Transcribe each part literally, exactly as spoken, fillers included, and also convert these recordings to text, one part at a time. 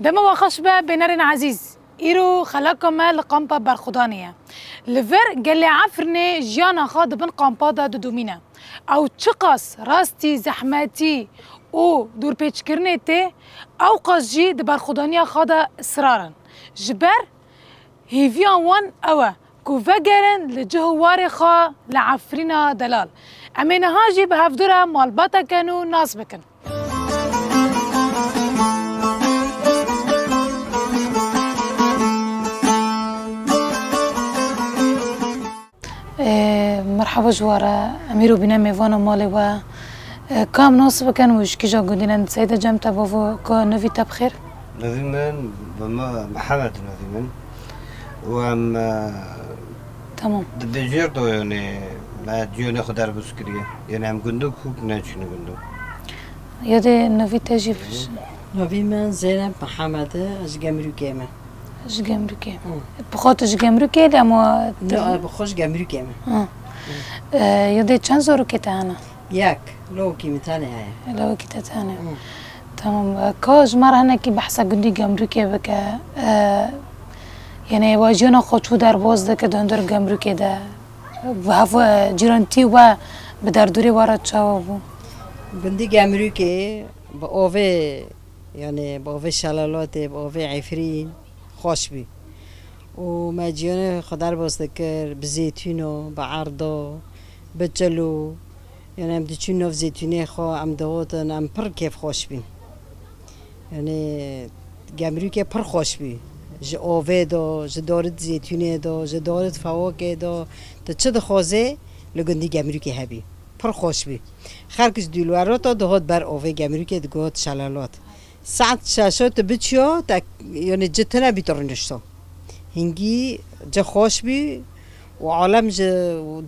Dema we xweş be, bênerên ezîz. Îro xeleka me li kampa Berxudanê ye. Li vir gelê Efrînê jiyana xwe di bin kampa de didomîne. Ew çiqas rastî zehmetî û dorpêçkirinê tê, ewqas jî di berxudaniya xwe de israr in. Ji ber hêviya wan ew e ku vegerin li cih û warê xwe li Efrîna delal. Em ê niha jî bi hevdû re malbate kin û nas bikin. Ê, merhaba ji we re. Em îro bîne mêvana malê we. Ê, ka em nas bikin û ji kîja gundî ne? Seyda Cem, te bavo, ka navî te bi xêr? Navî min, bi me Mihemed navî min. Û em, e, Tamam. Di bêjêr de, yanî, me ciyonê xwe derbas kiriye. Yanî em gundok hûk neçûne gundok. Ya dê navî te jî biş. Navî min Zeynep Mihemed e, ez ji Gemrûkê me. Ji Gemrûkê. Hı. Bi xwe tu ji Gemrûkê de ama tu... No, bi xwe ji Gemrûkê me. Ha. Hı. E, ya dê çend zarokê te hene? Yek, lawikî min tenê heye. Lawikî te tenê. Hı. Tamam. E, ka ji me re hinekî behsa gundî Gemrûkê bike. E, yanî we jiyana xwe çû derbas dike di hundir Gemrûkê de? Bi hev, e, cîrantî we bi derdorê we re çawa bû? Gundî Gemrûkê bi avê, yanî bi avê şelalatê, bi avê Efrîn xweş bî. Û me ciyonê xwe derbas dikir, bi zeytûno, bi erdo, bi çilo. Yanî em diçûn nav zeytûnê xwe, em dihotin, em pir kêfxweş bîn. Yanî Gemrûkê pir xweş bî. Ji avê de, ji darit zeytûnê de, ji darit fewakê de, tu çi dixwazê li gundî Gemrûkê hebî. Pir xweş bî. Xelk ji dûlwerata dihot ber avê Gemrûkê digot şelalat. Saet şeşo tu biçiyo, te, yanî ci tune bî tu rûnişto. Hingî ci xweş bî û alem ji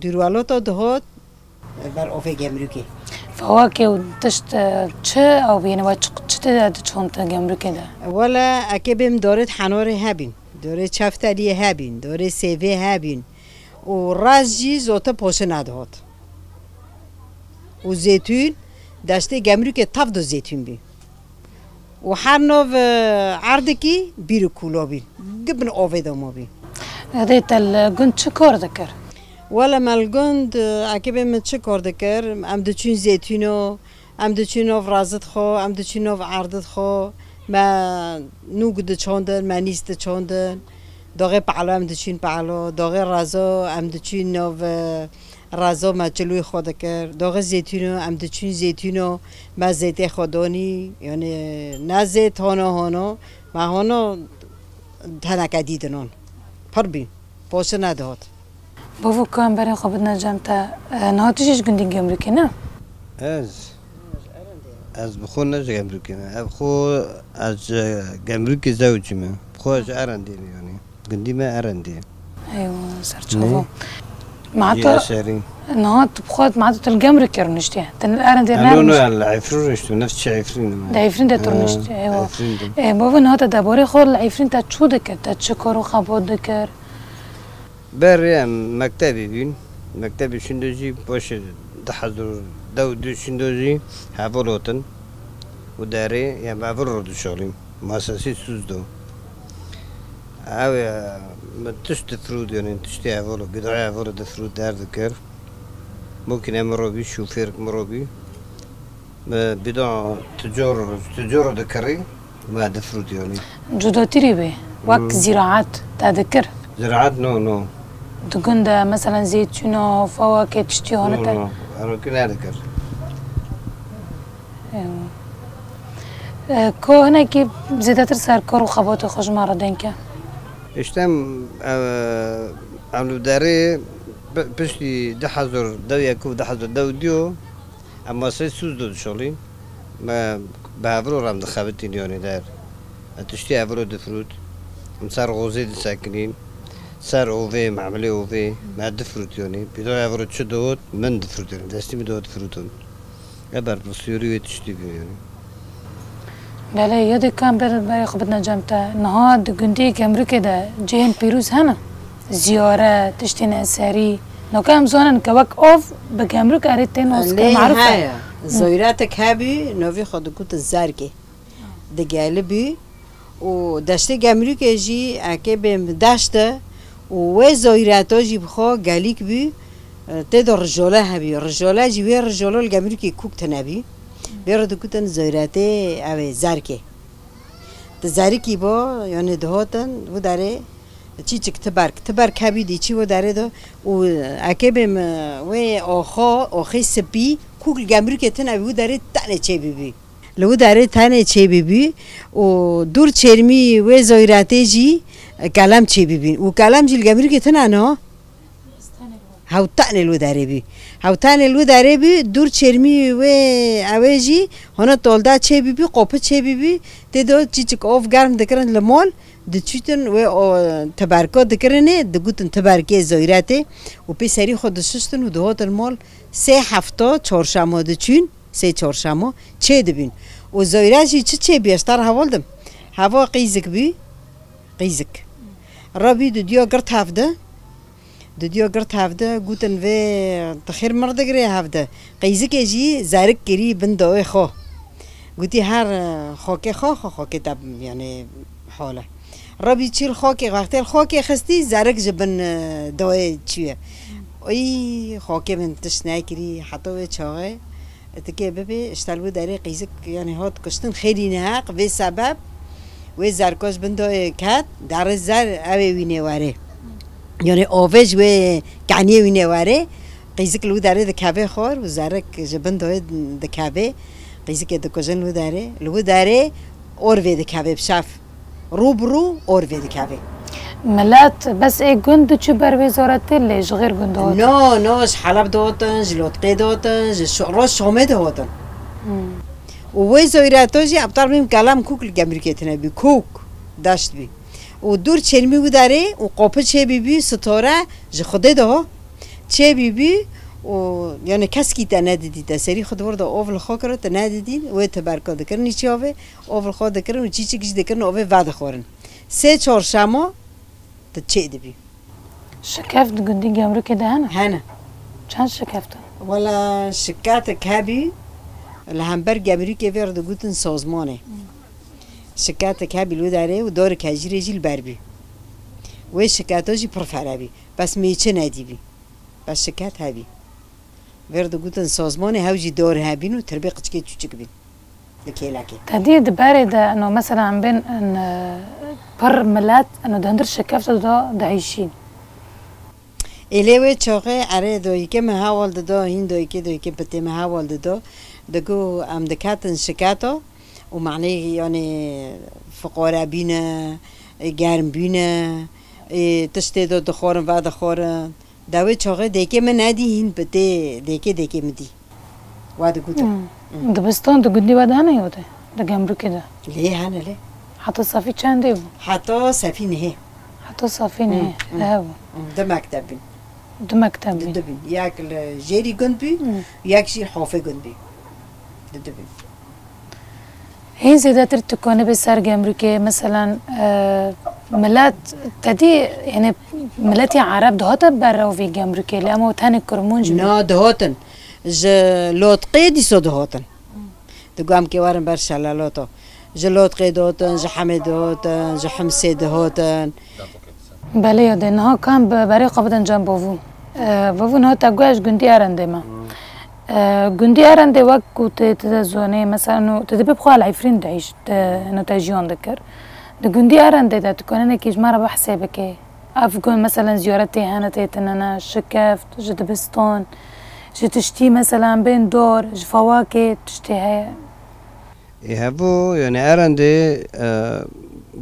dûrwelata dihot ber ofê Gemrûkê. Fawakê û tişt, e, çi ew bî? Yanî we çi, çi tê de diçont Gemrûkê de? Wele, eke bêm dorê henorê hebîn, dorê çefteliyê hebîn, dorê sêvê hebîn û raz jî zote poşe nedihot. Û zeytûn, deştê Gemrûkê tev do zeytûn bî. Û her nav, e, erdikî bîr û kûlo bî. Gibin ovê de ma bî. Dê te li gund çi kar dikir? Wele me li gund, e, ekibê min çi kar dikir? Em diçûn zeytûno, em diçûn nav razid xwe, em diçûn nav erdid xwe. Me nûg diçandin, me nîs diçandin. Daxê pehlo em diçûn pehlo, daxê razo em diçûn nav, e, Razo me çilûyê xwe dikir, doxê zeytûno, em diçûn zeytûno, me zeytê xwe donî, yanî ne zeyt hano hano, me hano teneke dî dinon. Pir bî, poşe nedihot. Bavo, ku em berê xwe bidine cem te, e, niha tu jî ji gundî Gemrûkê ne? Ez, ez bi xwe ne ji Gemrûkê me. Ev xwe ez ji Gemrûkê zewicî me. Bi xwe ji Erendê me yanî. Gundî me Erendê. Eywa, ser çava. Nê? Niha tu, niha tu bi xwe, niha tu li Gemrûkê rûniştiye. Tu li Erendê nerûniştiye. No, no, li Efrîn rûniştim, nefs çi Efrîn me. Di Efrîn de tu rûniştiye, eywa. Efrîn de. E, bavo, niha te deborê xwe li Efrîn te çû dikir, te çi kar û xebat dikir? Berê em mektebê bîn. Mektebê şindo jî paşê du hezar û deh û du şindo jî heval hatin. Û derê em heval re dişalîn. Masasî sûz do. Ew, e, min tişt difirût, yanî tiştê heval û bîdayê heval difirût derdikir. Mokîne min re bî, şofêrek min re bî. Min bîda tijor, tijor dikirî, me difirût yanî. Cudatirî bê, wek ziraet te dikir? Ziraet no, no. Di gund de, meselen, zeytûno, fawakê, tiştî hane te? No, no, erokî nedikir. Ew. E, ko hinekî zêdetir ser kar û xebatê xwe ji me re deng ke? Îşte em, e, em li derê pi-, piştî du hezar dew yek û du hezar dew diyo, em masayê sûz do dişolîn. Me bi hevro re em dixebitîn yanî der. Em tiştî hevro difirût. Em ser xozê disekinîn. Ser ovê, memilê ovê. Me difirût yanî. Bîda hevro çi dot, min difirût yanî. Destî min dot difirûtin. E berpirsiyarî wê tiştî bû yanî. Belê, yadê ka em ber-, berê xwe bidine cem te. Niha di gundê Gemrûkê de cihên pîroz hene? Ziyaret, tiştên eserî. Noka em zanin ke wek av bi Gemrûk erê tên naskir, maruf e. Heye. Hı. Ziyaratek hebî, novî xwe digotin Zergê. Digelibî. Û deştê Gemrûkê jî eke bê deşt e û wê zoyreto jî bi xwe gelîk bû, e, tê de rijole hebî. Rijole jî wê rijole li Gemrûkê kûk tine bî. Vê re dikutin zoyretê ew ê zerkê. Di zerikî bo, yanî dihotin, wî derê çîçik tiberk. Tiberk hebî dî çî wî derê de û eke bê mi wê oxo, oxê sipî, kûk li Gemrûkê tine bî, wî derê tenê çê bîbî. Li wî derê tenê çêbîbû û dûr çêrmî wê zoyratê jî kelem çêbîbîn û kelem jî li Gemrûkê tune niha. Hewtanê li wî derê bî. Hewtanê li wî derê bî, dûr çêrmî wê ewê jî hona tolda çêbîbî, qopi çêbîbî, tê de çîçik ov germ dikirin li mol, diçûtin wê o teberko dikirinê, digutin teberkê zoyratê û pê serî xwe dişiştin û dihotin mol sê hefto çorşamo diçûn. Sê çorşamo çê dibîn. Û zoyra jî çi çê bî, ez te re heval dim. Heva qîzik bî, qîzik. Rabî didiyo girt hevde. Didiyo girt hevde, gotin vê dixêr mir digirê hevde. Qîzikê jî zerik kirî bin dawê xwe. Gotî her, e, xokê xwe, xwe xokê te, yanî, hol e. Rabî çî li xokê, wextê li xokê xistî, zerik ji bin, e, dawê çûye. Î xokê min tişt nekirî, heta wê çaxê. Tikê bibê, işte li wî derê qîzik, yanî hat kuştin, xêrî neheq, vê sebeb wê zerko ji bin doyê ket, derê zer ew ê wî nêwerê. Yanî avê ji wê keniyê wî nêwerê, qîzik li wî derê dikeve xwar û zerik ji bin doyê dikeve, qîzikê dikujin li wî derê. Li wî derê or vê dikeve bi şev. Rû bi rû or vê dikeve. Milet bes ê gund diçû ber wê zoretê lê ji xêr gund dihotin? No, no, ji Heleb dihotin, ji Lotqê dihotin, ji Şo-, Roj Şomê dihotin. Hmm. Û wê zoyreto jî ebtar bîm kelam kûk li Gemrûkê tine bî, kûk, deşt bî. Û dûr çêrmî wî derê û qopi çêbîbî, sitore ji Xwedê diho. Çêbîbî û, yani, keskî te nedidî, te serî xwe di wir de ov li xwe kiro, te nedidîn, wê teberka dikirin, îçî avê, ov li xwe dikirin û çîçik jî dikirin, ovê vedixwarin. Sê çor şemo tu çê dibî. Şikeft di gundî Gemrûkê de hene? Hene. Çend şikeft e? Wela şiketek hebî, li hember Gemrûkê vê re digotin sozmanê. Şiketek hebî li wê derê û dorek hejîrê jî li ber bî. Wê şiketo jî pir fere bî. Bes mêçe nedîbî. Bes şiket hebî. Vê re digotin sozmanê, hew jî dor hebîn û tirbê qiçikê çûçik bîn. Li kêlekê. Te dî di berê de, eno, mesela, em bên, en, e, pir milet, eno, di hundir şikefto de dihişîn. Ê lê wê çaxê erê doyikê me heval dido, hîn doyikê, doyikê pitê me heval dido. Digo em diketin şiketo û manê, yani, fiqore bîne, e, germ bîne, e, tiştê de dixwarin, vedixwarin. Dawê çaxê dêkê min nedî, hîn bi tê dêkê, dêkê min dî. Wa digotin. Hmm. Hmm. Dibistan di gundî we de hene ya de? Di Gemrûkê de? Lê hene lê. Heta safî çendê bû? Heta safî nehê. Heta safî nehê. Hmm, hmm. Ehe bû. Hmm. Du mekteb bîn. Du mekteb bîn. Du, du bîn. Yek li jêrî gund bî, hmm, yek jî hofê gund bî. Du, du bîn. Hîn zêdetir tu konibê ser Gemrûkê, meselan, e, milet te dî, yani, miletî Ereb dihate ber ew vî Gemrûkê, lê ema tenê Kurmunc bû? Na, dihatin. Ji Lotqê dîso dihatin. Digo em kê werin ber şelaloto. Ji Lotqê dihatin, ji Hemê dihatin, ji Himsê dihatin. Belê ya de, niha kan bi berê xwe bidin cem bavû. E, bavû, niha te guya ji gundî Erendê me. E, gundî Erendê wek ku tu, tu de zonê, mesela, no, tu dibê bi xwe li Efrîn dihîşt, te, no, te jiyan dikir. Di gundî Erendê de tu kanenekî ji me re behsê bikê. Ev gund, mesela, ziyaretê hene tê tine ne, şikeft, ji dibistan, ji tiştî, mesela, bên dor, ji fawakê tiştê heye. Ê, hevo, yani, Erendê, e,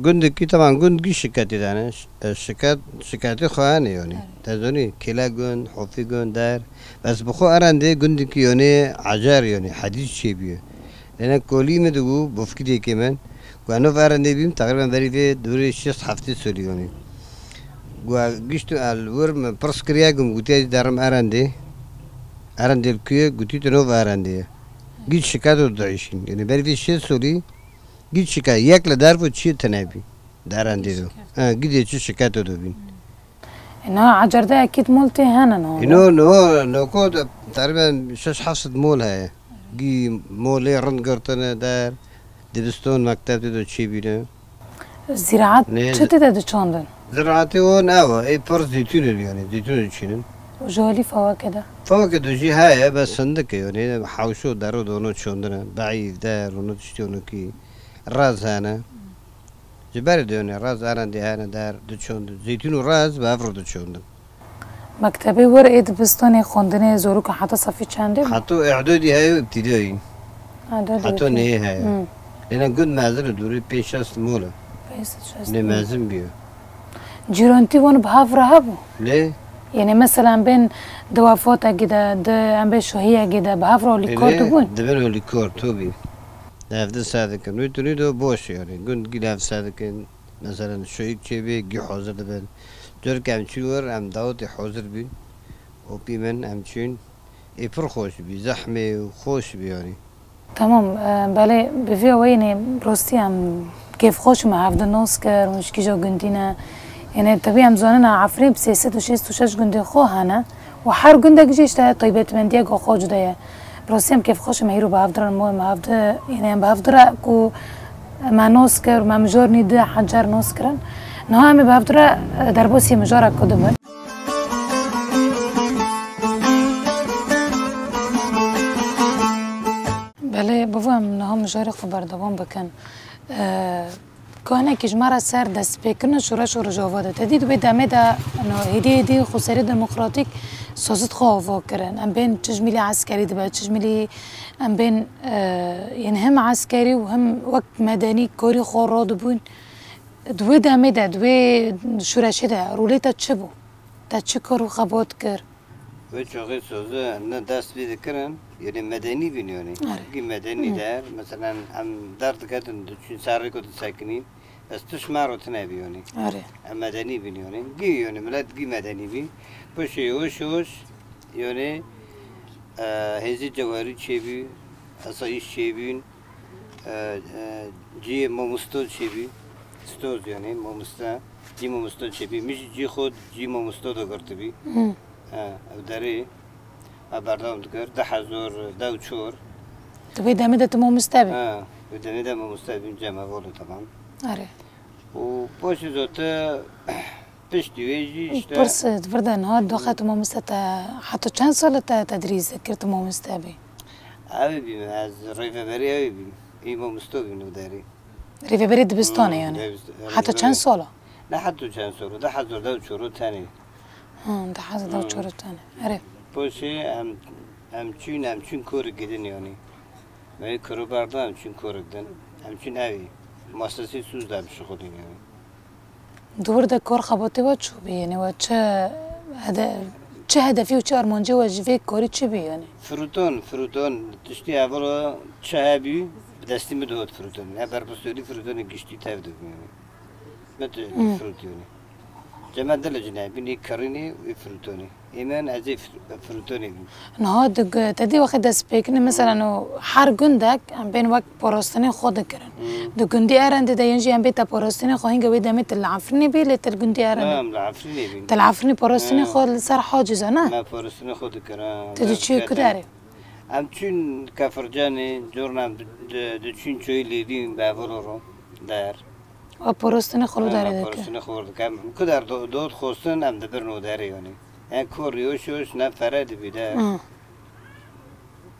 gundekî, teban gund gî şiketî dane. Ş-, e, şiket, şiketî xwe hene, yani. Evet. Te zonî, Kêle gund, Hofî gund, der. Bes bi xwe Erendê gundekî, yani, ecer, yani, hedîs çêbûye. Lê ne kolî min digo, bofkî dêkê min, ku ez nov Erendê bîm, teqrîben berî vê dûrê şêst heftê solî, yani. Ku ez gişt û el wir min pirs kiriye, ku min gotiye, ez derim Erendê. Erendê li ku ye? Gotî, tu nov Erendê ye. Gît şiketo dihişîn. Yani berî vê şêst solî gît şiket, yek li dervo çi tine bî. Di Erendê de. Şiket. He, gîdê çi şiketo de bîn. E, na ecerde ekîd mol tê hene no. E, no, no, no ko de, teqrîben şeş heft sed mol heye. Gî molê rind girtine der, dibiston, mekteb tê de çêbîne. Ziraat Nê çi zi- tê de diçandin? Ziraatê wan ew e, ê pir zeytûn in yani, zeytûn diçînin. Û ji alî fawakê de? Fawakê de jî heye, bes hindik e yani, hewşo deru de hûn çandine, beîv, der, hûn tiştî hûn kî, raz hene. Ji berê de yani, raz erendê hene der, diçandin. Zeytûn û raz bi hev re diçandin. Mektebê wir ê dibistanê xwendinê zarokê heta sefî çendê bû? Heta îdadî heye û îbtîdayî. Îdadî Heta û neyê heye. Hmm. Lêna gund mezin e, dûrî pênc şeş mol e. Pênc şeş Lê mol. Mezin bûye. Cîrantî wan bi hev re hebû? Lê? Yanî mesela em bên di wefatekî de, di em bên şahiyekî de bi hev re alîkar dibûn? Dibin alîkar, tobî. Hevdin ser dikin. Wî tunî de boş yani. Gund gî hevdin ser dikin. Meselen şoyîk çêbî, gî hazir dibin. Carek em çû wir, em dawetê hazir bîn. Opî min, em çûn. Ê pir xweş bî, zehmê û xweş bî yanî. Tamam, e, belê bi vî awayî nê rostî em kêfxweş me hevdi nas kir, û ji kîja gundî ne. Yanî tebî em zanin a Efrîn bi sê sed û şêst û şeş gundê xwe hene. Û her gundek jî işte taybetmendiyek xwe cuda ye. Bi rastî em kêfxweş in me hîro bi hevdi re, em bi hevdi, yanî em bi hevdi re ku me nas kir, me mijarnî di hecar nas kirin. Niha em ê bi hevdi re, e, derbasî mijarek ku dibin. Belê, bivo em niha mijarê xwe berdewam bikin. E, Ku hinekî ji me re ser destpêkirina şoreş û Rojava de. Te dî di wê demê de, no, hêdî hêdî Xweserê Demokratîk sazit xwe ava kirin. Em bên çi ji mîlî eskerî dibe, çi ji mîlî em bên, e, yên him eskerî û him wek medenî karî xwe radibûn. Di wê demê de, di wê şoreşê de rolê te çi bû? Te çi kar û xebat kir? Wê çaxê sozi ne dest pê dikirin, yanî medenî bîn yanî. Are. Gî medenî Hı. der, meselen em derdiketin diçûn ser rêko disekinîn, ez tişt me ro tune bî yanî. Are. Em medenî bîn yanî. Gî yanî milet gî medenî bî. Paşê yavaş yavaş yanî, e, hêzî cewherî çêbî, esayîş çêbîn, e, e, cî mamosto çêbî, stoz yanî mamoste, cî mamosto çêbî. Min jî cî xwe cî mamosto de girtibî. Hı. He, ev derê me berdewam dikir. Du hezar deh û çar. Tu vê demê de tu mamoste bî? He, vê demê de mamoste bîm, cem hevalê teban. Are. Û paşê zote piştî wê jî işte. Pirs, di vir de niha doxa tu mamoste te, heta çend sal e te tedrîs dikir, tu mamoste bî? Ew bîm, ez rêveberê ew bîm. Ê mamoste bîm li derê. Rêveberê dibistanê Hmm, yani. dibist-, Heta rêveberê. çend sal e? Ne heta çend sal, du hezar deh û çar tenê. Ha, du hezar deh û çar tenê. Erê. Paşê em, em çûn, em çûn korek din yani. Me kiro berda, em çûn korek din. Em çûn evî. Masasî sûz de em şixulîn yani. Di wir de kar xebatê we çi bî? Yanî we çi hede-, çi hedefî û çi armancê we ji vê karî çi bî yanî? Firuton, firuton, tiştî evro çi hebî, bi destî min dihot firuton. Ya berpirsiyonî firutonê giştî tev dibû yanî. Me tu Hmm. firûtiyonê. Cema dile cine, binî kerînî û firûtonî. Êmen ez ê fir-, firûtonê bîm. Niha di gu-, te dî wexê dest pê kirin, mesela, no, her gundek em bên wek parastinê xwe dikirin. Hmm. Di gundî Erendê de yên jî em bê te parastinê xwe, hînga wê demê te li Efrînê bî, lê te li gundî Erendê. Na, em li Efrînê bîn. Te li Efrînê parastinê Ha. xwe li ser haciz e, ne? Me parastinê xwe dikir, ha. Te diçûyê Gerçekten. ku derê? Em çûn Kefircanê, corna em di, di, diçûn çoyê lêdî bevilo ro der. Û porostinê xwe li Em darê dike. porostinê xwe dike. Em ku der do-, dot xostin em dibirin û derê yanî. Em kor yoş yoş ne fere dibî de. Hı.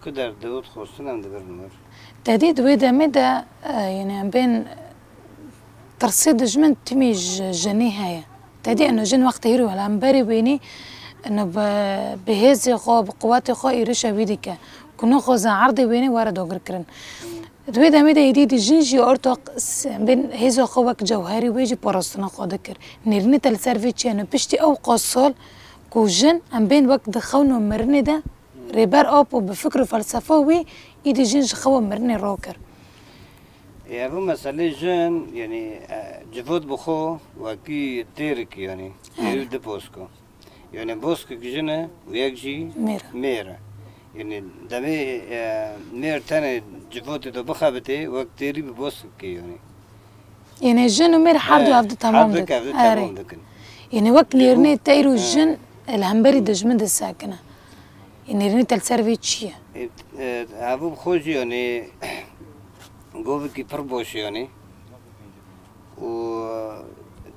Ku der dot xostin em dibirin wir. Te dî di wê demê de, e, yanî em bên tirsê dijmin timî ji jinê heye. Te dî eno jin wextê hîrî hemberî wênî, eno bi, bi hêzê xwe, bi quwetê xwe êrişa wî dike. Ku nexwaze erdê wênê were dagirkirin. Di wê demê de êdî dî jin jî ortoq s-, bên hêza xwe wek cewherî wê jî parastina xwe dikir. Nêrînê te li ser vê çi ye? Eno piştî ew qas sal ku jin em bên wek di xewno mirinê de rêber ap û bi fikr û felsefa wî êdî jin ji xewa mirinê rakir. Ê, ev meselê jin, yanî, e, civot bi xwe wekî têrik, yanî, Erê. têrî du bosko. Yanî boskek jin e û yek jî Mêr e. mêr e. Yanî demê, e, mêr tenê civotê de bixebitê, wek têrî bi boskekê, yanî. Yanî jin û mêr her du He, ev di her temam du dikin. ev di Erê. temam dikin. Yanî wek Lê nêrînê bu- teyr û He. jin li hemberî dijmin disekine. Yanî nêrînê te li ser vê çi ye? E, e, ev bi xwe jî, yanî, govekî pir boş e, yanî. Û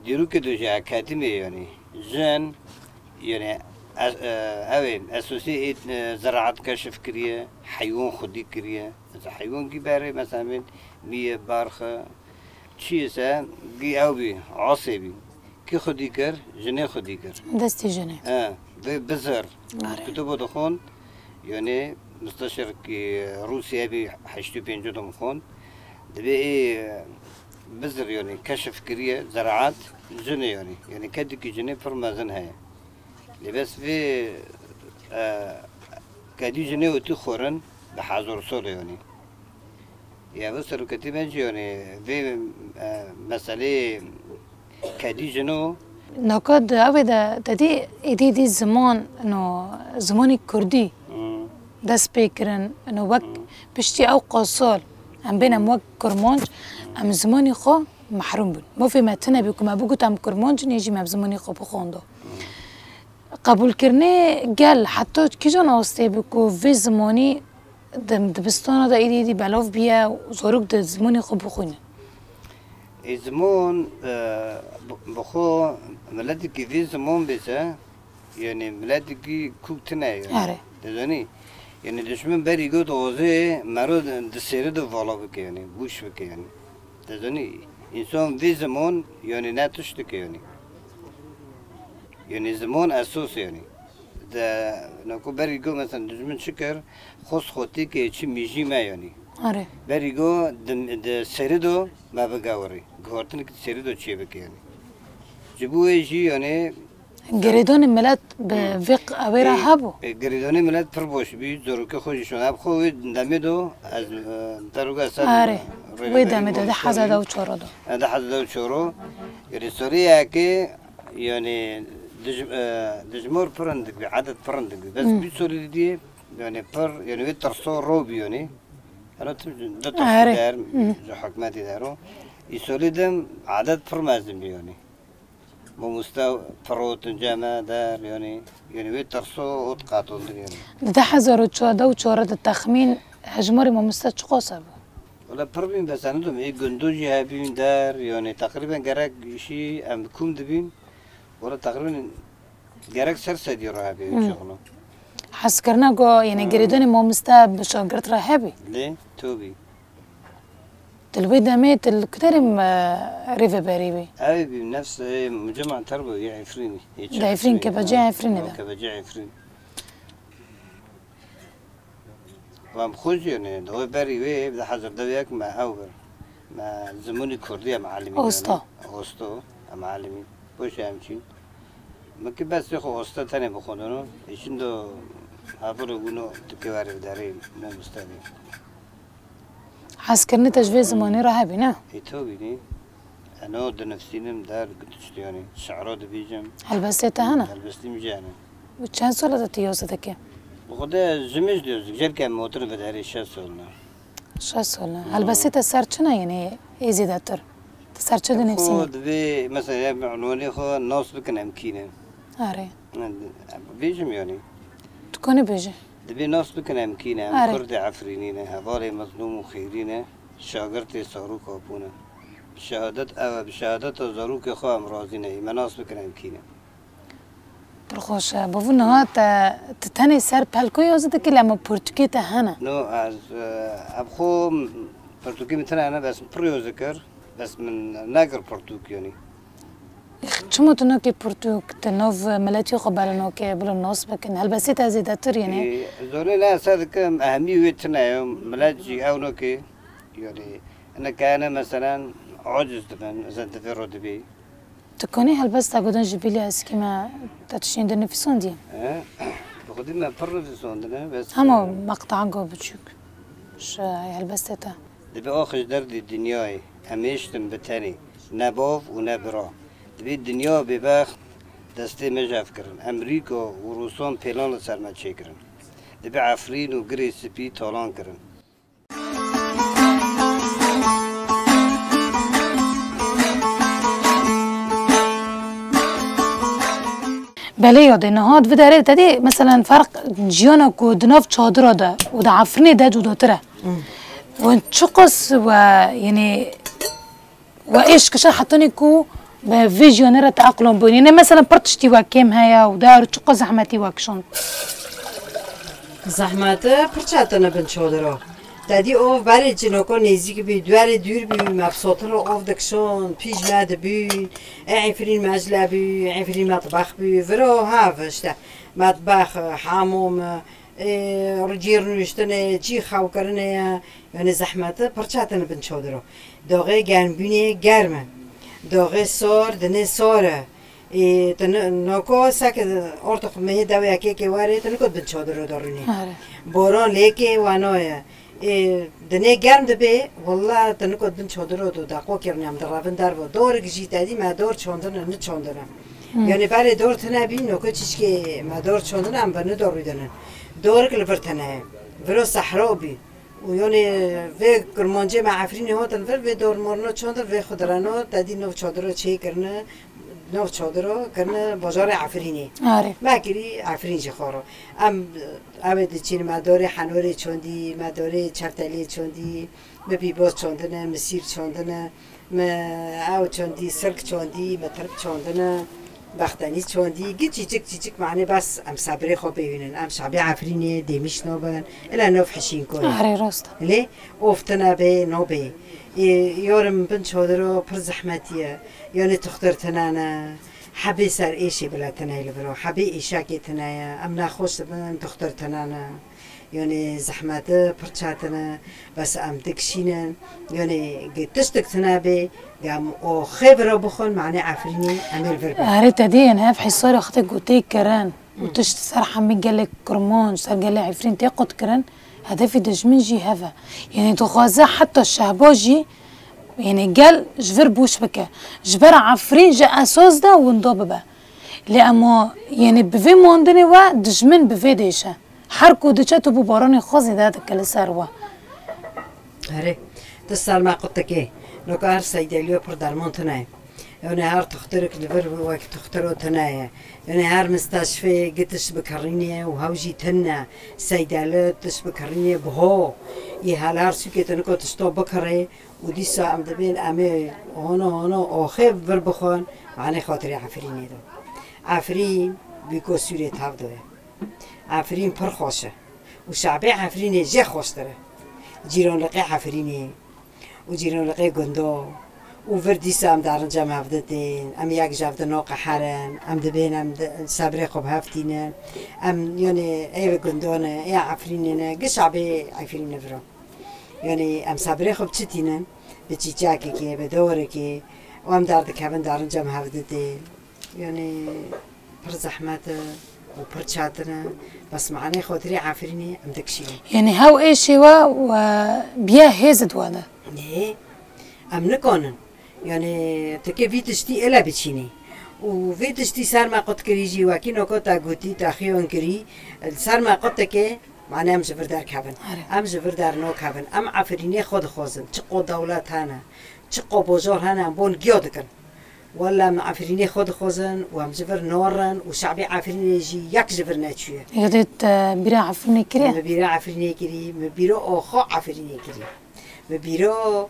Dîrokê de jî akademî, yanî jin, yanî, e, e, ew ê esosî ê, e, ziraat keşif kiriye, heywan xwedî kiriye. Mesela heywan gî berê, mesela min mîye, barxe, çiyê se gî ew bî, asê bî. Kî xwedî kir? Jinê xwedî kir. Destê jinê. He, vê bizir. Are. Kitobo dixwend, yanî musteşirkî Rûsya bî, heştê û pêncî de xwend. Dibê ê bizir, yanî keşif kiriye, ziraat, jinê yanî. Yanî kedikî jinê pir mezin heye. Lê bes vê, e, kedî jinê û tî xwarin bi hezar sal e yanî. Ya vê seroketî me jî, yanî vê, e, meseleyê kedî jino. Naka di ew ê de te dî êdî dî ziman, no, zimanî kurdî Hmm. dest pê kirin, no, wek Hmm. piştî ew qasal em bên em wek kurmanc, em zimanî xwe mehrûm bûn. Mafê me tune bû ku me bigot em kurmanc in, ê jî me bi zimanî xwe bixwando. Qebûlkirinê gel heta kîjan astê bû ku vê zimanî di dibistana de êdî êdî belav bûye û zarok di zimanê xwe bixwîne? Ê ziman, e, bi, bi xwe miletekî vê ziman bêse, yanî miletekî kûk tune ye. Erê. Dizanî? Yanî dişmin berî got dixwaze mero di sêre de vala bike, yanî bûş bike, yanî. Dizanî? Însan vê ziman, yanî ne tişt dike, yanî. Yanî ziman esos e, yanî. De, naku berî got, mesela, dijmin çi kir? Xwest xwe têkê çi mîjî me, yanî. Are. Berî got, di, di serî do me bigewirî. Guhartinek serî do çê bike, yanî. Ji bo wê jî, yanî, girêdanê milet bi Hmm. vê q-, ewê re Ê, hebû? ê, girêdanê milet pir baş bî, zarokê xwe jî şon. Ev xwe wê demê do, ez, e, te roga ser Are. rêvebirî Wê demê de, di mamoste hezar bî. de û çar do. E, di hezar de û çar o. Yanî, soriyeke Yanî dij-, e, dijmar pir hindik bî, edet pir hindik bî. Bes Hmm. bîst solî didî, yanî pir, yanî wê tirso ro bî yanî. Hela tim ji du tirso Erê. der, Hmm. ji hikûmetê der o. Îsolî dim edet pir mezin bî yanî. Mamoste pir rotin ceme der yanî. Yanî wê tirso ot qatondik yanî. Di du hezar û çardeh û çardeh de texmîn hejmarê mamoste çiqas hebû? Wela pir bîn, bes ez nidim, ê gundo jî hebîn der, yanî teqrîben gerek jî em bi kûm dibîn. Wela teqrîben gerek ser sedî re hebî Hmm. çaxno. Hezkirina ku, yanî Hmm. girêdanê mamoste bi şagirt re hebî? Lê, to bî. Tu li wê demê tu li ku derê, e, rêveberî bî? Ew bî, nefs, e, mucema ter bû, yê Efrînî, yê Di Efrîn, Efrînî, kebecê ha. Efrînê de. Kebecê Efrîn. Wan bi xwe jî, yanî, di wê berî wê, di hezar de yek me ew bir. Me zimanî kurdî em alimî Osta. yanî. Osto, em alimî. Boş em çîn. Min ki bes xwe osta tenê bixwendin. Îçin do hebir û guno tu ki were derê mamoste bî. Hezkirinê te ji vê zimanê re hebî, ne? Ê, to bînî. Eno dinivîsînim der, tiştê yanî, şi'ro dibêjim. Helbestê te hene? Helbestî min jî hene. Û çend sal e tu yazî dikî? Bi xwedê ji min jî diyoz, gel ke motor ve derê şeş sal ne. Şeş sal ne. Hmm. Helbestê te ser çi ne, yanî ê zêdetir? Tu ser çi dinivîsînî? Xwe divê, mesela, ya bi unwanê xwe nas bikin em kî ne. Erê. Bêjim yanî. Tu konî bêjî. Divê nas bikin em kî ne, em Erê. Kurdê Efrînî ne, hevalê Mezlûm û Xêrî ne, şagirtê Sarûk Apo ne. Bi şehadet ew e, bi şehadeta zarokê xwe em razî ne, me nas bikin em kî ne. Pir xweş e. Bavû niha te, tu tenê ser pelko yazî dikî, lema pirtûkê te hene? No, ez, e, ev xwe pirtûkê min tune hene, bes pir yazî kir, bes min nekir pirtûk yanî. Çima tu nokê pirtûk, tu nav miletî xwe bela nokê, bila nas bikin? Helbestê te zêdetir, yanî. Ê, zorê ne, ez dikim, ehemî wê tune ye, milet jî ew nokê, yanî, hinek hene, meselen, aciz dibin, ez di vê re dibê. Tu konî helbesta gotin ji bîlê eskî me te tiştên dinivîsandî? He? Bi xwedî me pir nivîsandine, bes, Hema e, meqteango biçûk ji helbestê te. Dibê axij derdê dinyayê, em hêştin bi tenê, ne bav û ne bira. Dibê dinya bêbext destê me jev kirin. Emerîka û Rûsan pêlan li ser me çêkirin. Dibê Efrîn û Girê Spî talan kirin. Belê yadê, niha di vê derê te dî, meselen, ferq ciyana ku di nav çadira de û di Efrînê de cudatir e. Hmm. Wan çiqas we, yanî, We êş kişa hetanî ku bi vê jiyanê re te eqlon bûyî. Yanî mesela pir tiştî we kêm heye û dar û çiqas zehmetî we kişand. Zehmete pir çetine bin çodiro. Te dî ov berê cinoko nêzîk bî, duerê dûr bî, me bi sotin re ov dikişand, pîj me dibî, ê Efrîn mecle bî, Efrîn metbex bî, viro hev işte. Metbex, hamom, ê, cîr nûştinê, cî xewkirinê ye. Yanî zehmete pir çetine bin çodiro. Doxê germbûnê germ e. Doxê sor, dinê sor e. Ê, tu ni-, noko seke ortoq mehê dewê yekê kê werê, tu nikot bin çodiro dorûnê. Are. Boran lêkê wano ye. Ê, dinê germ dibe, walla tu nikot bin çodiro do da qo kirnam direvin dervo. Dorik jî te dî me dor çondine, niçondine. Yanî berê dor tine bî, noko çiçkê me dor çondine, em bi nidorû dinin. Dorik li vir tine ye. Viro sehro bî. Û yanî vê Kurmancê me Efrînê hatin vir, vê dor morno çondir, vê xwe direno, te dî nov çodiro çê kirine, nov çodiro kirine bajarê Efrînê. Arê. Me kirî Efrîn ji xwe re. Em, ew ê diçîn me dorê henorê çondî, me dorê çeftelê çondî, mi bîboz çondine, mi sîr çondine, mi ew çondî, silk çondî, mi tirp çondine. Bextenî çondî, gi çîçik çîçik manê bes em sebrê xwe bêhînin. Em şabê Efrînê dêmîş nobin. Ila nov hişîn koyê. Arê rast. Lê of tine bê nobê. Ê, yorim bin çodiro pir zehmetî ye. Yanî tuxtir tine ne. Hebê ser êşê bile tine li viro. Hebê êşakê tine ye. Em nexweş dibin tuxtir tine ne. Yanî zehmete pir çetine, bes em dikişînin. Yanî gi tiştik tine bê, gam o xê vira bixwin, manê Efrînê em ê li vir bin. Erê te dî yên hev Hîsarê xwe tê gotê kirin û tişt ser hemî gelê Kurmanc, ser gelê Efrîn tê qut kirin, hedefî dijmin jî hev e. Yanî dixwaze heta Şehba jî, yanî gel ji vir boş bike. Ji ber Efrîn ji esas de winda bibe. Lê ema, yanî bi vê mandinê we dijmin bi vê dêşe. Her ku diçe tu bi baranê xwe zêde dike li ser we. Erê, tu serma qutikê. Noka her seydeliyo pir derman tune ye. Yanî her tuxtirik li vir wek tuxtiro tune ye. Yanî her misteşfê gi tişt bikirînê û hew jî tune. Seydeli tişt bikirînê biho. Yê hela her sûkê tu niko tişto bikirê û dîsa em dibên em ê hono hono oxê vir bixwin. Manê xatirê Efrînê de. Efrîn bîko sûrê tav doye. Efrîn pir xweş e. Û şabê Efrînê jê xweştir e. Cîronliqê Efrînê û cîronliqê gundo û vir dîsa em darinca em hevdi tên, em yek ji hevdi noqeherin, em dibên em di, sebrê xwe bi hev tînin. Em, yanî, ê gundon e, ê Efrînê ne, gi şabê Efrînê viro. Yanî, em sebrê xwe bi çi tînin? Bi çîçekekê, bi dorekê û em derdikevin darinca em hevdi tên. Yanî pir zehmet e û pir çetin e. Bes manê xatirê Efrînê em dikişînin. Yanî hew êşê we, we biye hêz di we de. Nê, em nikanin. Yanî tu kê vî tiştî ele biçînî. Û vê tiştî ser me qut kirî jî wekî noko te gotî, te xiyon kirî, ser me qutikê, manê em ji vir derkevin. Erê. Em ji vir dernokevin. Em Efrînê xwe dixwazin. Çiqo dewlet hene, çiqo bojor hene, em bon giya dikin. Wele em Efrînê xwe dixwazin û em ji vir narin û şabê Efrînê jî yek ji vir neçûye. Yadê te bîra Efrînê kiriye? Min bîra Efrînê kirî, min bîra oxo Efrînê kirî. Min bîra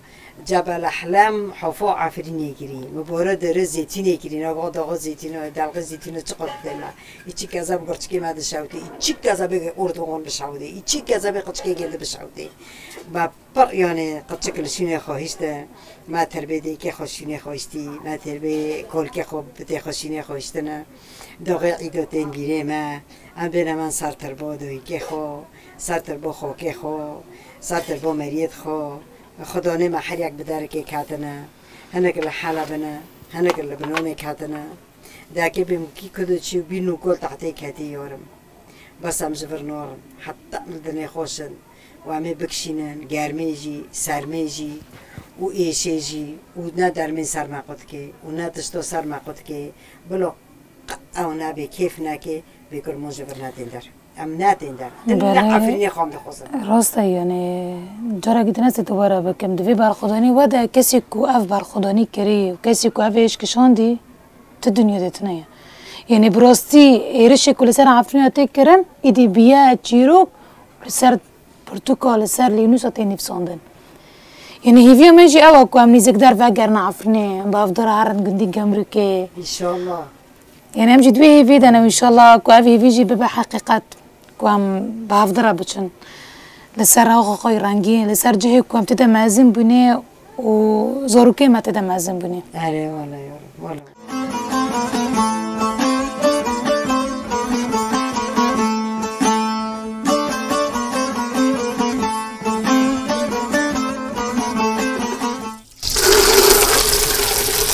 Cebel Ehlem, Hofa Efrînê kirî. Min bora dere Zeytînê kirî. Nava daxa Zeytînê, delqê Zeytînê çiqas deme. Îçî kezeb gurçikê me dişewtê. Îçî kezebê Ordogan bişewtê. Îçî kezebê qirçikê geldi bişewtê. Me Pir, yanî, qirçik li şûnê xwe hiştin, me terbê dêkê xwe şûnê xwe hiştî, me terbê kolkê xwe, bitê xwe şûnê xwe hiştine. Doxê îdo tên bîrê me, em bêne me ser tirbo doyikê xwe, ser tirbo xokê xwe, ser tirbo meriyêt xwe. Xudanê me her yek bi derekê ketine, hinek li Helebine, hinek li Binonê ketine. Deke bê mukî kudo çî bî nûkol tahtê ketî yorim. Bes em ji vir norin. Heta em li dinê xweş in û em ê bikişînin, germê jî, sermê jî û êşê jî û ne dermên ser me qutikê û ne tişto ser me qutikê. Bilo qet ew nabê kêf neke, bê kurmon ji vir nedên der. Em nedên der. Din ne Belê. Efrînê xwe em dixwazin. Rast e, yanî carekî din ez ê dubare bikim. Di vê berxwedanî we de kesî ku ev berxwedanî kirî û kesî ku ev êş kişandî, ti dinya de tune ye. Yanî bi rastî êrişê ku li ser Efrîna tê kirin, îdî biye çîrok li ser pirtûka, li ser lênûsa tê nivîsandin. Yanî hêviya me jî ew e ku em nîzikdar vegerin Efrînê, em bi hevdira herin gundî Gemrûkê. Înşallah. Yanî em jî di wê hêviyê de ne û înşallah ku ev hêvî jî bibe heqîqet, ku em bi hevdira biçin. Li ser oxa xwe rengîn, li ser cihê ku em tê de mezin bûne û zarokê me tê de mezin bûne. Erê, wele, wele.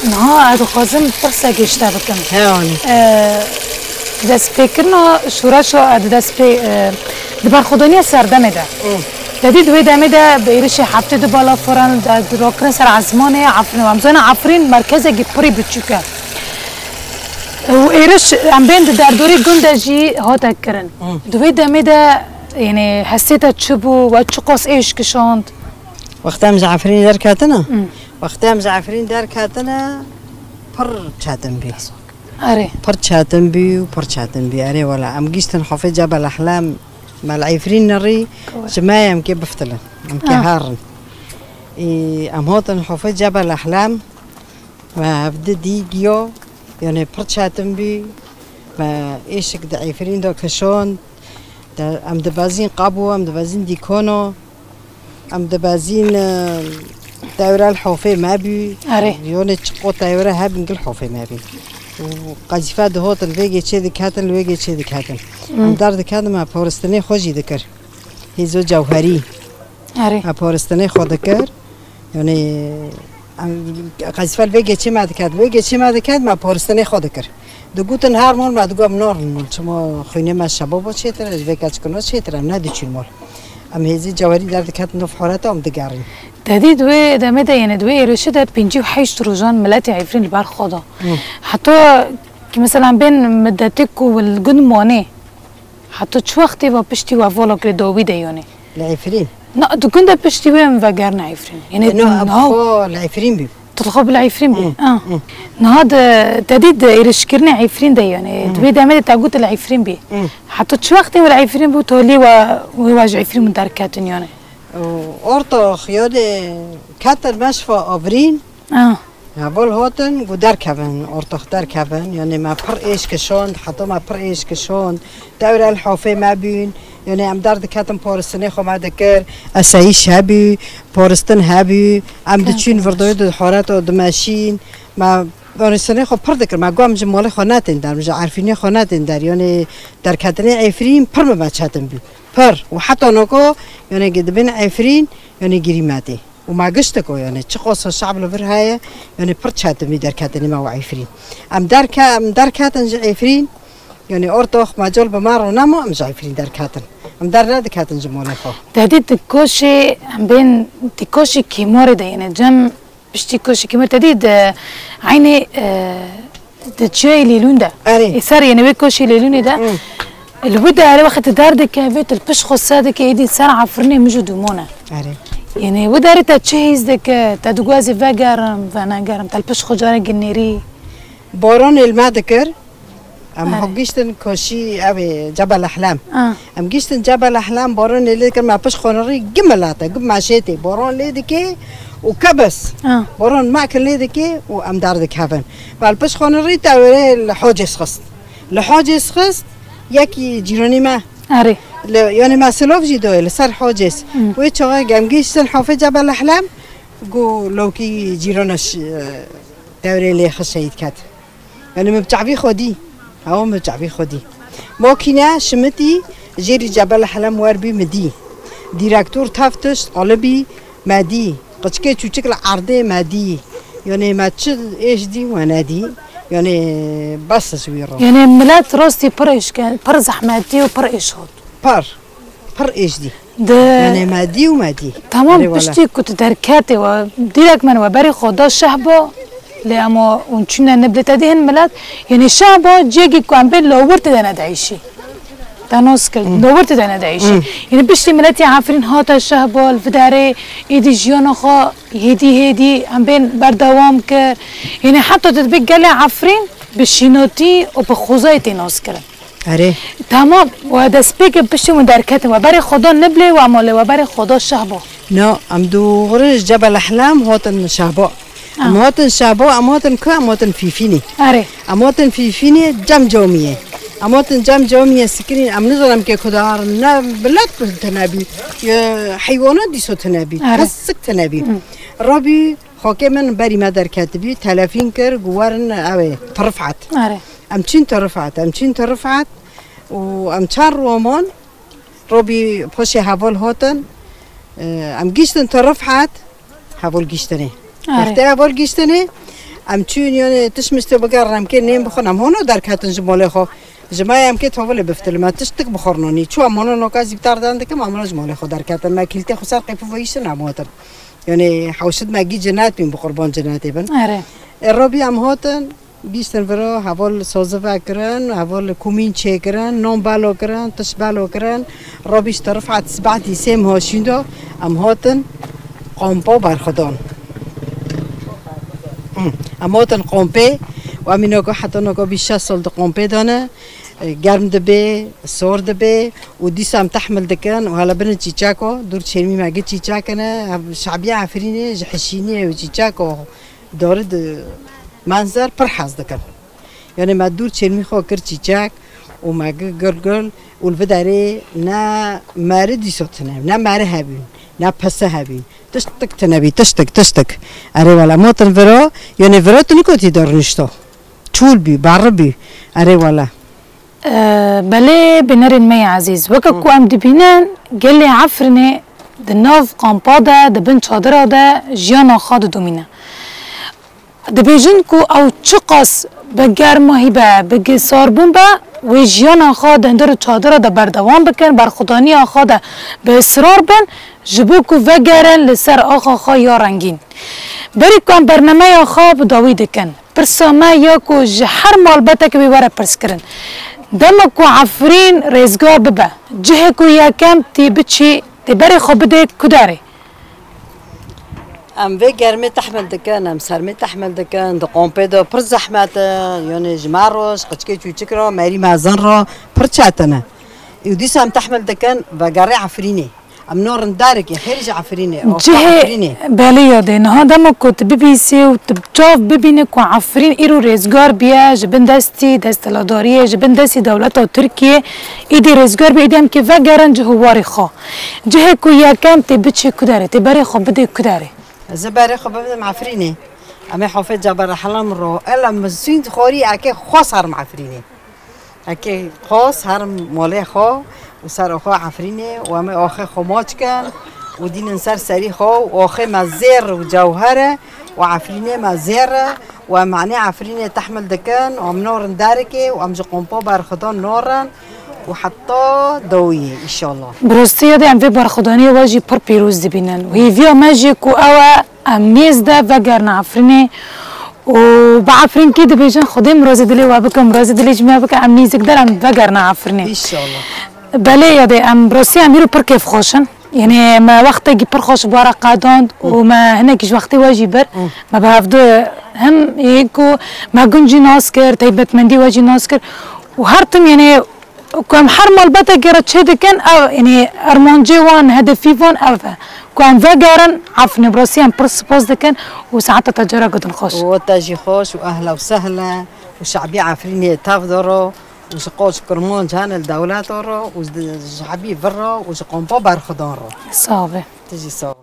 Niha ez dixwazim pirsek ji te bikim. He, anî. Ee, destpêkirina şoreşa, di destpê, e, di berxwedaniya serdemê de. Hı. Te dî di wê demê de bi êrişê heftê du balaforan de, di rokirin ser ezmanê Efrînê. Em zanin Efrîn merkezekî pirî biçûk e. Û êriş em bên di derdorê gund de jî hate kirin. Hı. Di wê demê de, yanî hestê te çi bû, we çiqas êş kişand? Wextê em ji Efrînê derketine? Hı. Wextê em ji Efrînê derketine, pir çetin bî. Erê. Pir çetin bî û pir çetin bî. Erê wela, em gihîştin xofê Cebel Ehlem, me li Efrîn nerî, ji me em kê biftilin. Em kê Ha. herin. Ê, em hatin xofê Cebel Ehlem, me hevdi dî giyo, yanê pir çetin bî. Me êşik di Efrîn de kişand. De, em dibezîn qabo, em dibezîn dîkono, em dibezîn, e, tewre li hofê me bî. Erê. Yonê çiqo tewre hebin gil hofê me bî. Û qezîfe dihotin, vê gê çê diketin, li wê gê çê diketin. Hmm. Em der diketin, me poristinê xwe jî dikir. Hêzo cewherî. Erê. Me poristinê xwe dikir. Yanî, em, qezîfe li vê geçê me diket, vê geçê me diket, me poristinê xwe dikir. Digotin her mol me digot em narin mol. Çima xwînê me şebabo çêtir e, ji vê keçkino çêtir e, em nediçûn mol. Em hêzî cewerî derdiketin nû horeta em digerîn. Te dî di wê demê de, yanî di wê êrişê de pêncî û heşt rojan miletê Efrîn li ber xwe da. Hı. Heta ki mesela bên midetê ku li gund manê, heta çi wextê ve piştî we vala kirê dawî de yanî? Li Efrîn. Na, di gund de piştî wê em vegerine Efrîn. Yanî E, no, em niha xwe li Efrîn bî. Tu xwe bi li Efrîn bî. Hı, Ah. hı. Niha de te dî di êrişkirinê Efrîn de yanî. Hı. Di wê demê de te got li Efrîn bî. Hı. Heta çi wextê we li Efrîn bû, tolî we, wê we ji Efrîn derketin yanî? Û ortox, yanî ketin meşfa Avrîn. Ah. Heval hatin, got derkevin, ortox derkevin. Yanî me pir êş kişand, heta me pir êş kişand. Tewre li hofê me bûn. Yanî em derdiketin poristinê xwe me dikir. Esayîş hebû, poristin hebû. Em Tamam. diçûn virdoyê di horeta dimeşîn. Me poristinê xwe pir dikir. Me got em ji malê xwe netên der, em ji Efrînê xwe netên der. Yanî derketinê Efrîn pir bi me çetin bû. Pir. Û heta noko, yanî dibên Efrîn, yanî girî me tê. Û me gişt diko, yanî çiqas şe'b li vir heye, yanî pir çetin bî derketinê me û Efrîn. Em derke-, em derketin ji Efrîn, yanî ortox mecal bi me re nema, em ji Efrîn derketin. Em dernediketin ji malê xwe. Te dî di koşê, em bên di koşê Kîmorê de, yanî cem piştî koşê Kîmorê te dî di eynê, e, Di çiyayê Lêlûn de. Erê. Ê ser, yanî wê koşê Lêlûnê de. Hı. Li wî derê wextê tu derdikevê, tu li pişt xwe ser dikê, êdî ser Efrînê mij û dûmon e. Erê. Yanî wî derê te çi hîs dike, te digot ez ê vegerim, venegerim, te li pişt xwe careke nêrî? Boranê li me dikir. Em Erê. xwe gihîştin koşî, ew ê Cebel Ehlem. Ah. Em gihîştin Cebel Ehlem, boranê lê dikir, me pişt xwe nirî, gi milet e, gi meşêtê, boran lê dikê û kebis. Ah. Boran me kin lê dikê û em derdikevin. Vel pişt xwe nirî tewrê li hocês xist. Li hocês xist, yekî cîranî me. Erê. Li, yanî me silav jî dayê li ser hocês. Hmm. Wê çaxê em gihîştin hofê Cebel Ehlem, got lawkî cîrana ş-, tewrê lê xist şehîd ket. Yanî min bi çavî xwe dî. Ew min bi çavî xwe dî. Makîne şimitî jêrî Cebel Ehlem wer bî min dî. Dîrektor tev tişt alibî me dî. Qiçkê çûçik li erdê me dî. Yanî me çi êş dî we nedî. Yanî bes ji wî re. Yanî milet rastî pir êşke-, pir zehmetî û pir êş hat. Pir. Pir êş dî. Di Yanê me dî û me dî. Tamam, Erê wele. Piştî ku tu derketê we, dîrek me we berê xwe da şehba, lê ema hûn çûne niblê te dê hin milet, yanê şehba ciyekî ku em bê lawir tê de nedeyişî. Te nas kir, Hmm. Lawir tê de nedeyişî. Hmm. Yanê piştî miletê Efrîn hate şehba, li vidarê êdî jiyana xwe hêdî hêdî em bên berdewam kir. Yanê heta tu dibê gelê Efrîn bi şînatî û bi xwezayê tê nas kirin. Erê. Tamam, we destpêkê piştî min derketin, we berê xwe da niblê, we ama lê we berê xwe da şehba. No, em dûxurin ji Cebel Ehlem hotin Şahbo. Em Ah. hotin Şahbo, em hotin ku, em hotin Fîfînê. Erê. Em hotin Fîfînê cem camiyê. Em hotin cem camiyê sikirîn, em nizanim ke ku dar ne milet tine bî. Ye heywana dîso tine bî. Erê. Kesik tine bî. Hı. Rabî xokê min berî me derketibî, telefîn kir, ku werin ew ê, Tirifat. Erê. Em çîn Tirifat, em çîn Tirifat û em çar roman Robî poşê heval hatin, e, em gîştin Tirifat, heval gîştinê. Erê. Wextê heval gîştinê, em çûn, yani, tişt miştê bigerin, em kê nêm bixwin, em hono derketin ji malê xwe. Ji me em kê tavilê biftilin, me tiştik bixwirnanî. Çû em hono noka zîptar dan dikim, em hono ji malê xwe derketin. Me kîltê xwe ser qêpû veyiştin, em hatin. Yani, hewşit me gî cinnet bîn, bi qurban cinnetê bin. Erê. E, Robî em hatin, Gîştin viro, heval sozi vekirin, heval kumîn çêkirin, non belo kirin, tişt belo kirin. Robî ji Tirifat sibetî sê meha şîndo, em hatin Qompo Berxudan. Hı. Em hatin Qompê û em î noka heta noka bîst şeş sal di Qompê de ne. E, germ dibê, sor dibê û dîsa em tehmil dikin û hele binin çîçeko, dûr çêrmî me gi çîçek ne, ev şabiya Efrînê ji hişîniyê û çîçeko Dori di menzer pir hez dikin. Yani me dûr çêrmî xwe kir çîçek û me gi gul gul û li vê derê ne meri dîso tine, ne meri hebîn, ne pese hebîn. Tiştik tine bî, tiştik, tiştik. Erê wele, motin viro, yani viro tu nikotî de rûnişto. Çûl bî, berri bî. Erê wele. E, belê bînerên me yê ezîz, weke Hı. ku em dibînin, gelê Efrînê di nav kampa de, di bin çadira de jiyana xwe didomîne. Dibêjin ku ew çiqas bi germahî be, bi gi-, sarbûn be, wê jiyana xwe di hundir û çadira de berdewam bikin, berxwedaniya xwe de bi israr bin, ji bo ku vegerin li ser axa xwe ya rengîn. Berî ku em bernameya xwe bi dawî dikin, pirsa me ya ku ji her malbetekê wê were pirs kirin. Dema ku Efrîn rêzgar bibe, cihê ku yekem tê biçî, tê berê xwe bidê ku derê? Em vê germê tehmil dikin, em sermê tehmil dikin, di Qompê de pir zehmet e, yani ji me re, ji qiçkê çûçik re, merî mezin re pir çetin e. Û dîsa em tehmil dikin, vegerê Efrînê. Em no rindarek e, xêrî ji Efrînê, oxta Cihê Efrînê. Belê ya dê. Niha dema ku tu bibîsî û tu çav bibîne ku Efrîn îro rêzgar biye ji bin destî desthilatdariyê, ji bin destî dewleta Tirkiyê, îdî rêzgar biye, îdî em kê vegerin cih û warê xwe. Cihê ku yekem tê biçî ku derê, tê berê xwe bidê ku derê? Ez ê berê xwe bibim Efrînê. Em ê hofê Cebel Ehlem ro, ela min sûnd xorî eke xwe sarim Efrînê. Eke xos herim molê xo û ser oxo Efrînê û em ê oxê xo moç kin û dînin ser serî xo û oxê me zêr û cewher e û Efrînê me zêr e û em anê Efrînê tehmil dikin û em norin derikê û em ji Qompo berxudan norin û heta dawiyê, înşallah. Bi rastî ya de em vê berxudaniyê we jî pir pîroz dibînin û hêviya me jî ku ew e, em nêz de vegerine Efrînê û bi Efrînkî dibêjin, Xwedê mirazê dilê we bike, mirazê dilê jî me bike, em nêzîk der em vegerine Efrînê. Înşallah. Belê ya dê, em bi rastî em îro pir kêfxweş in. Yanî me wextekî pir xweş bi we re qedand û me hinekî ji wextê we jî bir. Hı. Me bi hevdu hem ê ku me gund jî nas kir, taybetmendî we jî nas kir û her tim yanî Ku em her malbetekê re çê dikin, ev, yanî, armancê wan, hedefî wan ev e. Ku em vegerin, Efrînê, bi rastî em pir spas dikin û saeta te cara gudin xweş. Û te jî xweş û ehla û sehla û şabî Efrînê tev de ro û ji qoç kirmanc hene li dewleta ro û ji şabî vir ro û ji Qompo berxudan ro. Sax be. Tu jî sax.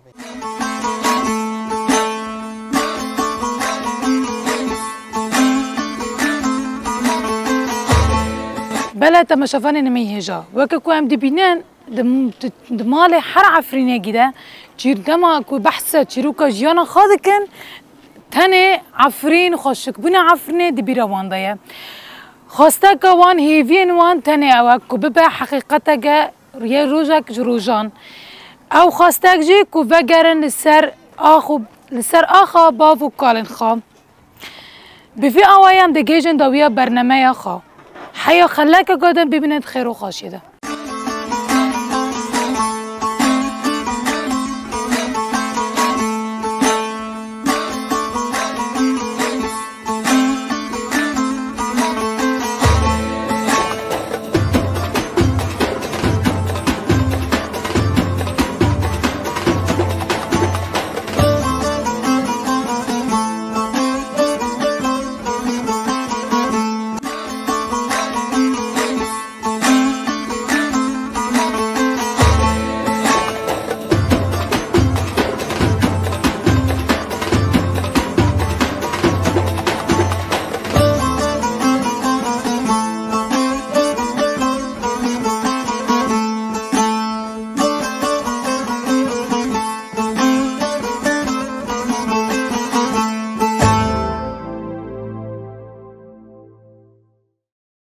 Bele temaşevanên me yê hêja, weke ku em dibînin, di, di, di malê her Efrînekî de çîr-, dema ku behsa çîroka jiyana xwe dikin, tenê Efrîn xweşikbûna Efrînê di bîra wan de ye. Xwesteka wan, hêviyên wan tenê ew e ku bibe heqîqeteke yê rojek ji rojan. Ew xwestek jî ku vegerin li ser ax û, li ser axa bav û kalên xwe. Bi vî awayî em digihîjin dawiya bernameya xwe. Heya xelekeke din bibînin di xêr û xweşiyê de.